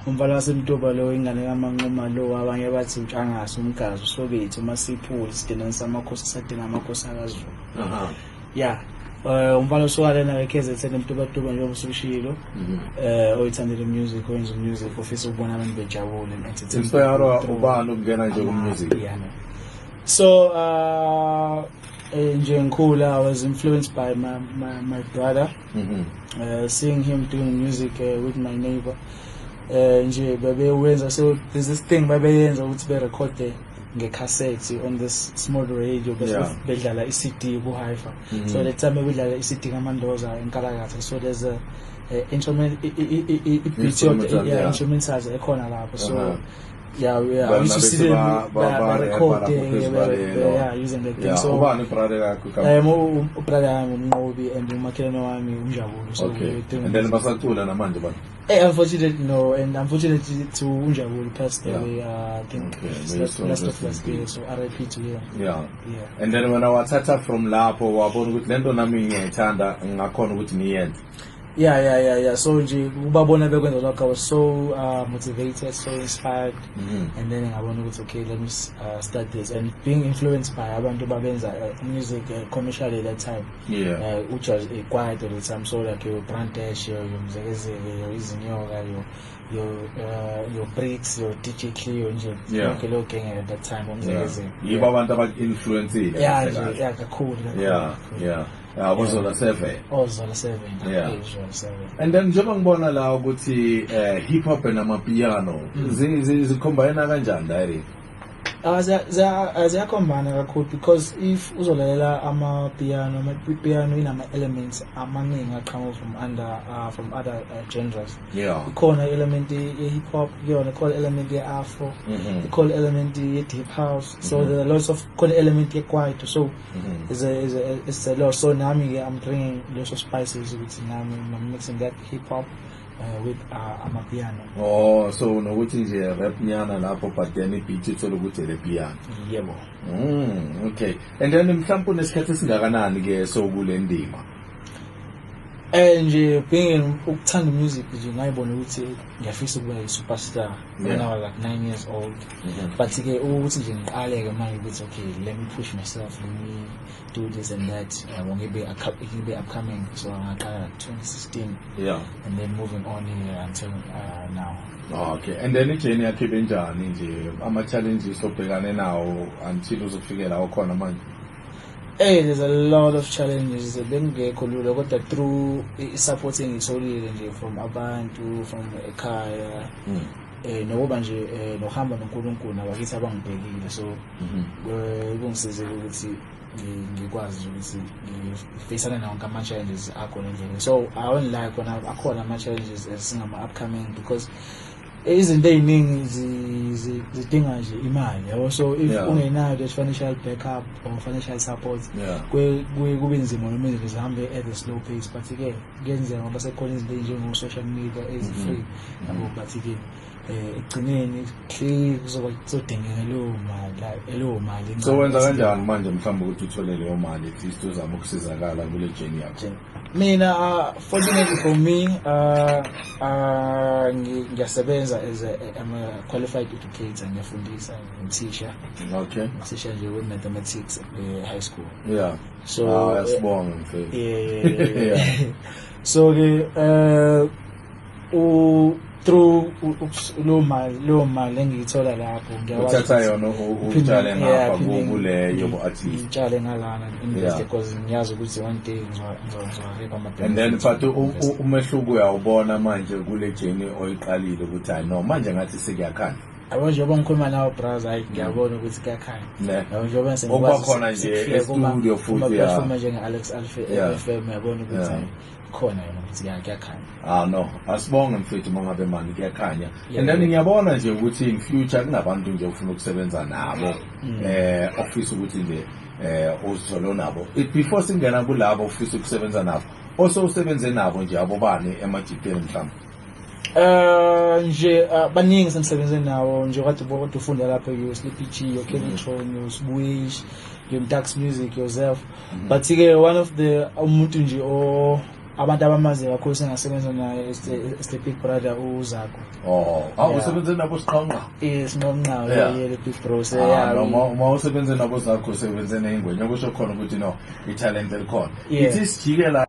Umfana waseMtuba lo, ingane kaManquma lo, abanye bathi uNtshangase, uMgazi, uSobethi, uMasiphuli, isidinani samakhosi, sadina amakhosi akaZulu. Yeah. Umfana osuka lena e-KZN, eMtubatuba, njengoba usushilo. Oyithandela music, oyenza music, ofisa ukubona abantu bejabule and entertain. Inspire ubani ukungena nje ku-music? Yeah. So nje ngikhula, I was influenced by my brother. Seeing him doing music with my neighbor. Nje bebewenza, so there's this thing babeyenza ukuthi berekhode ngecassette on this small radio, bese bedlala i-CD ku-hi-fi. So that time bedlala i-CD kaMandoza enkalakatha, so there's a instrument, i-beat, Instrumental, yeah, instrumentals ekhona lapho, so yeah, Bona I used to see bese them ba-rappa ba-record, lapho phezu kwalelo. yeah, using that thing. So ubani brother yakho? Ubrother wami uMnqobi and umakhelwane wami uNjabulo, so we were doing And then music. Basacula namanje bona? Unfortunately, no, and unfortunately to uNjabulo passed away. I think Okay, may his soul last rest of in last year, peace. so RIP to him. Yeah. And then wena wathatha from lapho, wabona ukuthi lento nami ngiyayithanda, ngingakhona ukuthi ngiyenze. Yeah. So nje ubabona bekwenza lokho, I was so motivated, so inspired, and then ngabona ukuthi okay, let me start this, and being influenced by abantu babenza music commercially at that time. Which was quiet at the time, so like your Brand Dash, your Mzekezeke, your Izinyoka, your Bricks, your DJ Cleo, nje yonke leyo gang at that time, uMzekezeke. Yibo abantu abaku-influencile Yeah, kahle nje, kahle. yeah, kakhulu, kakhulu. Yeah, Ozola 7. Ozola 7. Ozola 7. And then njengoba ngibona la ukuthi hip hop namapiano zicombine kanjani direct? Ziyakhombana kakhulu, because if uzolalela amapiano, amapiano inama-elements amaningi aqhamuka from other genres. Ikhona element ye-hip hop kuyona, ikhona element ye-afro, ikhona element ye-deep house, so there are lots of, khona element ye-kwaito, so it's a lot. So nami-ke I'm bringing lots of spices ukuthi nami I'm mixing that hip hop with amapiano. Oh, so nokuthi nje rap nyana lapho, but then i-beat ithola ukuthi le piano. Yebo. Okay. And then mhlawumbe unesikhathi esingakanani ke so kule ndima? Nje being ukuthanda music nje, ngayibona ukuthi ngiyafisa ukuba i-superstar when I was like 9 years old. But ke ukuthi nje ngiqale ke manje ukuthi okay, let me push myself, let me do this and that, yabo, ngibe upcoming, so ngaqala like 2016 and then moving on here until now. Okay. And then i-journey yakho ibenjani nje, ama challenges obhekane nawo until uzofikela okhona manje? Hey, there's a lot of challenges. Bengekho lula, kodwa through i-support engiyitholile nje from abantu, from ekhaya, nokuba nje nokuhamba noNkulunkulu nabakithi abangibhekile, so kungisizile ukuthi ngikwazi ukuthi ngifisane nawo wonke ama-challenges akhona endleleni. So I won't lie, khona akhona ama-challenges esingama-upcoming, because izinto ey'ningi zidinga nje imali, yabo, so if ungenayo that financial backup or financial support, kube nzima noma izinto zihambe at a slow pace. But ke kuyenzeka ngoba sekukhona izinto ey'njengo-social media ezi-free, yabo, but ke ekugcineni clear kuzoba kuzodingeka leyo mali. So wenza kanjani manje mhlawumbe ukuthi uthole leyo mali, at least uzame ukusizakala kule journey yakho? Mina, fortunately for me, ngiyasebenza as a I'm a qualified educator, ngiyafundisa, ngithisha. Ngithisha nje we mathematics high school. So Ah, sibonga mfethu. Yeah. So ke u through lo mali engiyithola lapho, ngiyakwazi Uthatha ukuthi yona utshale ngapha kuleyo bu-artist. Ngitshale ngalana, invest, because ngiyazi ukuthi one day ngizoreap ama And then but umehluko uyawubona manje kule journey oyiqalile ukuthi hayi no, manje ngathi sekuyakhanya? Yabo, njengoba ngikhuluma nawe brother, hayi, ngiyabona ukuthi kuyakhanya. Ne. Yabo, njengoba Okuba khona nje e-studio futhi, kuma platform njenge-Alex Alpha FM, uyabona ukuthi hayi, khona yona ukuthi kuyakhanya. Ah no, asibonge mfethu uma ngabe mani kuyakhanya. And then ngiyabona nje ukuthi in future kunabantu nje ufuna ukusebenza nabo, ofisa ukuthi nje uzithole nabo. Before singena kulabo ofisa ukusebenza nabo, ose usebenze nabo nje, abobani emajiteni mhlawumbe? Nje baningi sengisebenze nawo nje, kade ufunda lapha, yo Sleepy G, yo Kevitron, yo Sbuish, yo Mtax Music yourself. But ke one of the umuntu nje o Abantu abamaziyo kakhulu sengasebenza naye is the big brother uZakho. Oh, awu, usebenze nabo Siqhawunqa. Isinqonqa. Yeah, the big bro. So Ah, yeah. no, uma usebenze nabo Zakho, usebenze ney'ngwenya, kusho khona ukuthi no, i-talent elikhona. Ithi sijike la.